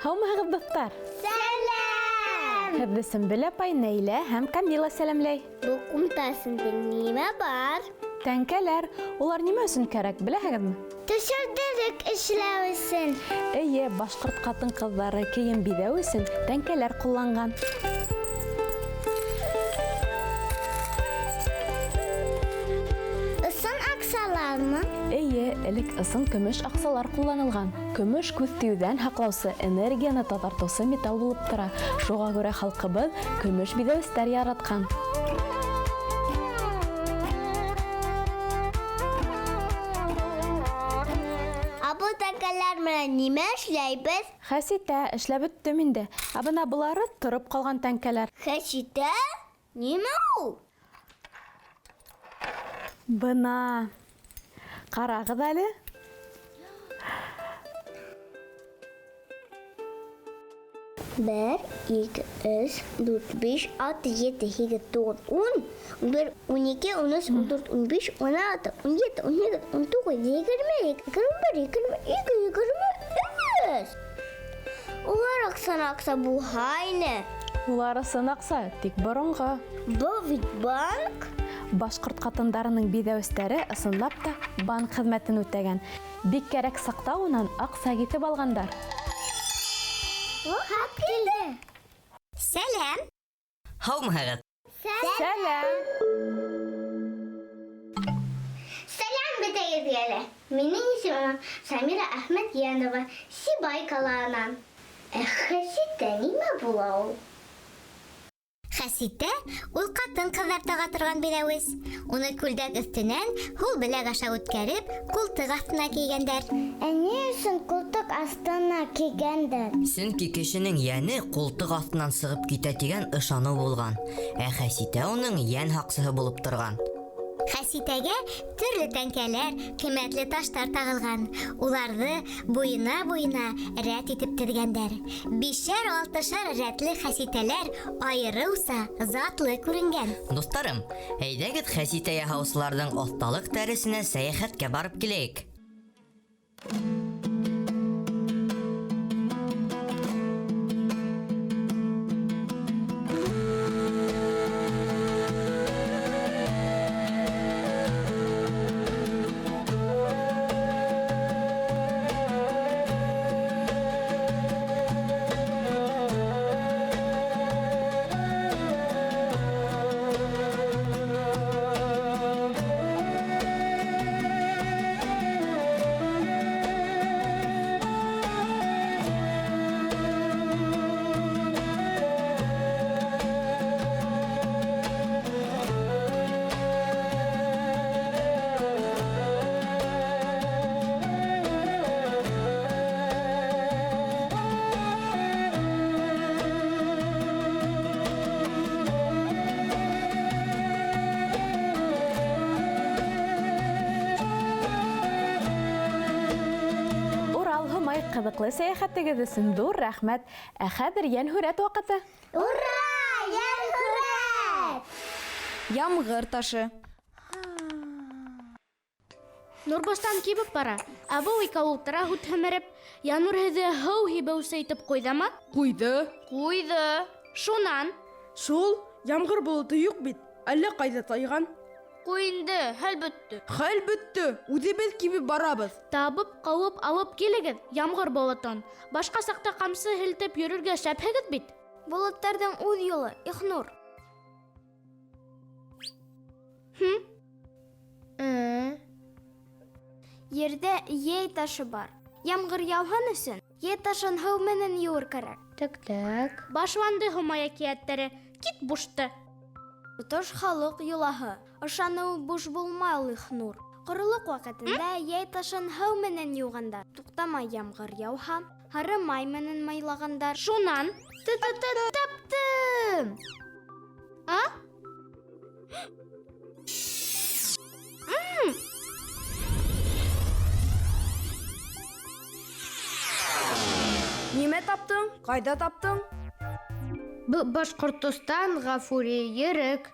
Һаумыһығыҙ, дуҫтар! Сәләм! Һеҙҙе Сөмбөл апай, Нәйлә һәм Камила сәләмләй. Был ҡумтасында нимә бар? Тәңкәләр. Улар нимә өсөн кәрәк, беләһегеҙме? Төшөрҙөрөк эшләү өсөн. Эйе, башҡорт ҡатын-ҡыҙҙары кейем биҙәү өсөн тәңкәләр ҡулланған. Ысын аҡсалармы? Эйе, элек ысын көмөш аҡсалар ҡулланылған. Көмөш күҙ тейеүҙән һаҡлаусы, энергияны таҙартыусы металл булып тора. Шуға күрә халҡыбыҙ көмөш биҙәүестәр яратҡан. Ә был тәңкәләр менән нимә эшләйбеҙ? Хәситә, эшләп бөттөм инде. Ә бына былары тороп ҡалған тәңкәләр. Хәситә? Нимә ул? Бына. Ҡарағыҙ әле. Бер, ике, өс, дүрт, биш, алты, ете, һигеҙ, туғыҙ, ун, 11, 12, 13, 14, 15, 16, 17, 18, 19, 20, 21, 22, 23. Улар аҡсаны аҡса булһа ине. Улар ысын аҡса, тик боронғо. Был бит банк. Башҡорт ҡатындарының биҙәүестәре ысынлап та банк хеҙмәтен үтәгән. Бик кәрәк саҡта унан аҡса киҫеп алғандар. Хат килде. Сәләм! Һаумыһығыҙ! Сәләм! Сәләм бөтәгеҙгә лә. Минең исемем Самира Әхмәтйәнова, Сибай ҡалаһынан. Ә хәситә нимә була ул? Хәситә ул ҡатын-ҡыҙҙар таға торған биҙәүес. Уны күлдәк өҫтөнән һул беләк аша үткәреп, ҡултыҡ аҫтына кейгәндәр. Ә ни өсөн ҡултыҡ аҫтына кейгәндәр? Сөнки кешенең йәне ҡултыҡ аҫтынан сығып китә тигән ышаныу булған. Ә хәситә уның йән һаҡсыһы булып торған. Хәситәгә төрлө тәңкәләр, ҡиммәтле таштар тағылған. Уларҙы буйына-буйына рәт итеп теҙгәндәр. Бишәр-алтышар рәтле хәситәләр айырыуса затлы күренгән. Дуҫтарым, әйҙәгеҙ хәситә яһаусыларҙың оҫталыҡ дәресенә сәйәхәткә барып киләйек. Урал, Һомай, ҡыҙыҡлы сәйәхәтегеҙ өсөн ҙур рәхмәт. Ә хәҙер йәнһүрәт ваҡыты. Ура! Йәнһүрәт! Ямғыр ташы. Нурбостан кибеп бара. Ә был икәү ултыра һут һемереп. Янур һеҙҙе һыу һибеүсе итеп ҡуйҙымы? Ҡуйҙы. Ҡуйҙы. Шунан? Шул, ямғыр болото юҡ бит. Әллә ҡайҙа тайған. Ҡуй инде, хәл бөттө. Хәл бөттө. Үҙебеҙ кибеп барабыҙ. Табып, ҡыуып алып килегеҙ ямғыр болотон. Башҡа саҡта ҡамсы һелтәп йөрөргә шәпһегеҙ бит. Болоттарҙың үҙ юлы, Ихнур. Хм? Ерҙә ей ташы бар. Ямғыр яуһын өсөн ей ташын һыу менән йыуыр кәрәк. Так, так. Башланды Һомай әкиәттәре. Кит бушты. Тотош халыҡ йолаһы. Ышаныуы буш булмай ул, Ихнур. Ҡоролоҡ ваҡытында ей ташын һыу менән йыуғандар. Туҡтамай ямғыр яуһа, һары май менән майлағандар. Шунан? Таптым! А? Нимә таптың? Ҡайҙа таптың? Был Башҡортостан, Ғафури, Ерек.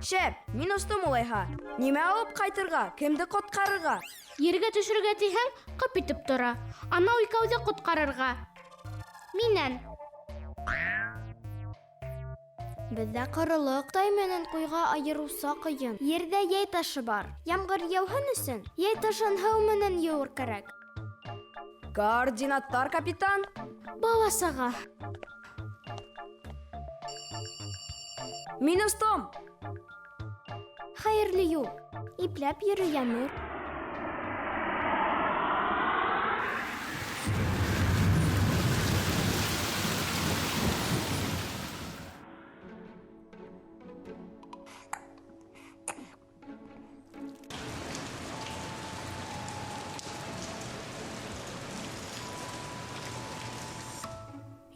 Шәп, мин остом улайһа. Нимә алып ҡайтырға, кемде ҡотҡарырға? Ергә төшөргә тиһәң, ҡып итеп тора. Анау икәүҙе ҡотҡарырға. Минән. Беҙҙә ҡоролоҡ, тай менән ҡуйға айырыуса ҡыйын. Ерҙә йәй ташы бар. Ямғыр яуһын өсөн йәй ташын һыу менән йыуыр кәрәк. Координаттар, капитан. Бала-саға. Мин остом. Хәйерле юл. Ипләп йөрө, Янур.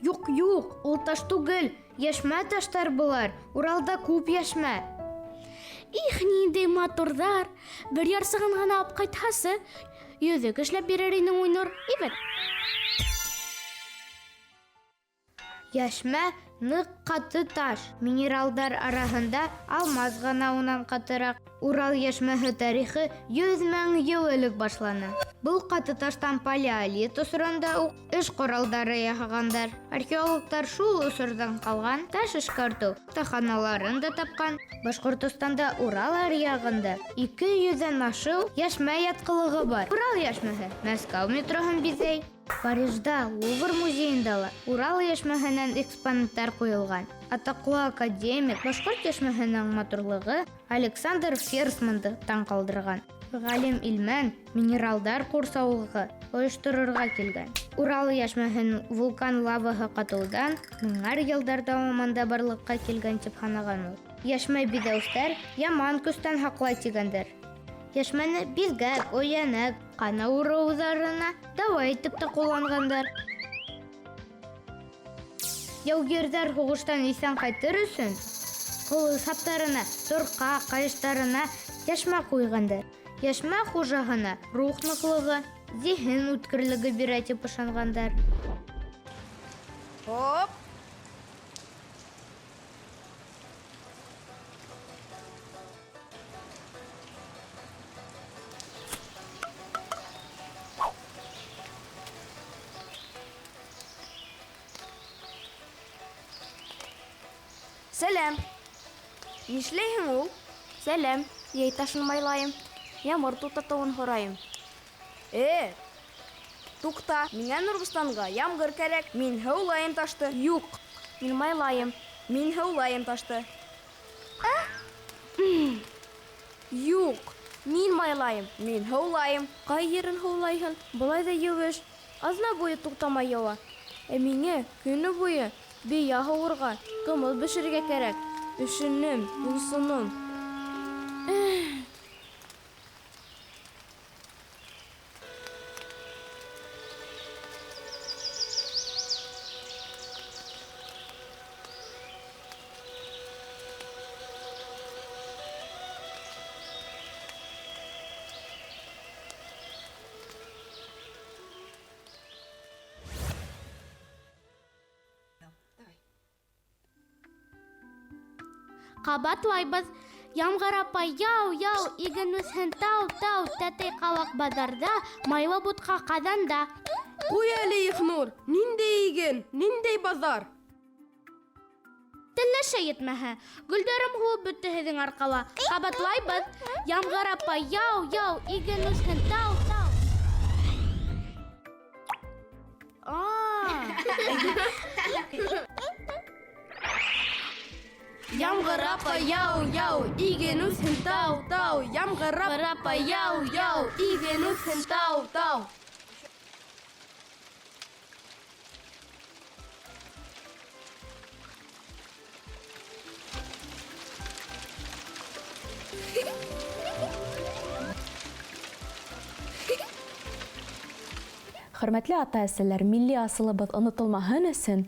Юҡ, юҡ, ул таш түгел. Йәшмә таштар былар. Уралда күп йәшмә. Их, ниндәй матурҙар. Бер ярсығын ғына алып ҡайтһасы, йөҙөк эшләп бирер инең, Уйнур. Ибәт. Йәшмә ныҡ ҡаты таш. Минералдар араһында алмаз ғына унан ҡатыраҡ. Урал йәшмәһе тарихы 100 мең йыл элек башлана. Был ҡаты таштан палеолит осоронда уҡ эш ҡоралдары яһағандар. Археологтар шул осорҙан ҡалған таш эшкәртеү оҫтаханаларын да тапҡан. Башҡортостанда Урал аръяғында 200-ҙән ашыу йәшмә ятҡылығы бар. Урал йәшмәһе Мәскәү метроһын биҙәй. Парижда Лувр музейында ла Урал йәшмәһенән экспонаттар ҡуйылған. Атаҡлы академик башҡорт йәшмәһенең матурлығы Александр Ферсманды таң ҡалдырған. Ғалим Илмән минералдар ҡурсаулығы ойошторорға килгән. Урал йәшмәһен вулкан лаваһы ҡатыуҙан меңәр йылдар дауамында барлыҡҡа килгән тип һанаған ул. Йәшмә биҙәүестәр яман көстән һаҡлай тигәндәр. Йәшмәне биҙгәк, оянәк, ҡан ауырыуҙарына дауа итеп тә ҡулланғандар. Яугирҙәр һуғыштан иҫән ҡайтыр өсөн ҡылыс һаптарына, торҡа, ҡайыштарына йәшмә ҡуйғандар. Йәшмә хужаһына рух ныҡлығы, зиһен үткерлеге бирә тип ышанғандар. Хоп! Сәләм. Нишләйһең ул? Сәләм. Йәй ташын майлайым. Ямғыр туҡтатыуын һорайым. Туҡта, миңә Нурбостанға ямғыр кәрәк. Мин һыулайым ташты. Юҡ, мин майлайым. Мин һыулайым ташты. Ә? Юҡ, мин майлайым. Мин һыулайым. Ҡай ерен һыулайһың? Былай ҙа еүеш. Аҙна буйы туҡтамай яуа. Ә миңә көнө буйы бейә һауырға, ҡымыҙ бешерергә кәрәк. Өшөнөм, юҡсыным. Ҡабатлайбыҙ. Ямғыр апай, яу, яу, иген үҫһен тау, тау, тәтәй ҡалаҡ баҙарҙа, майлы бутҡа ҡаҙанда. Ҡуй әле, Ихнур, ниндәй иген, ниндәй баҙар? Телләшә етмәһә, гөлдәрем һулып бөттө һеҙҙең арҡала. Ҡабатлайбыҙ. Ямғыр апай, яу, яу, иген үҫһен тау, тау. Ямғыр апай, яу, яу, иген үҫһен тау, тау. Ямғыр апай, яу, яу, иген үҫһен тау, тау. Хөрмәтле ата-әсәләр, милли асылыбыҙ онотолмаһын өсөн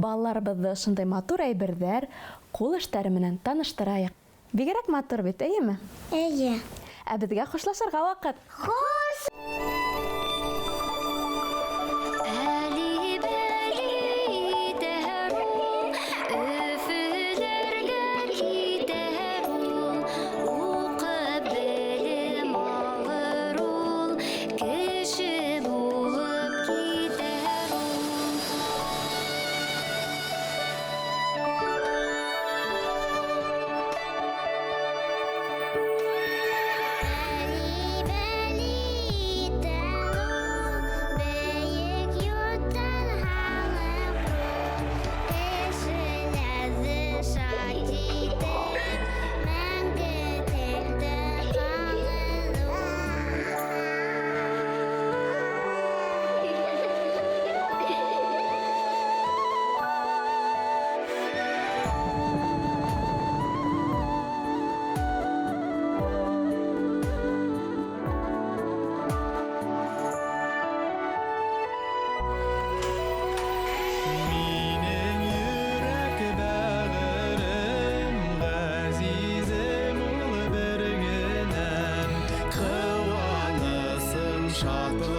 балаларыбыҙҙы ошондай матур әйберҙәр, ҡул эштәре менән таныштырайыҡ. Бигерәк матур бит, эйеме? Эйе. Ә беҙгә хушлашырға ваҡыт. Хуш! Минең йөрәк бәғерем, ғәзизем ул бер генәм, ҡыуанысым, шатлығым.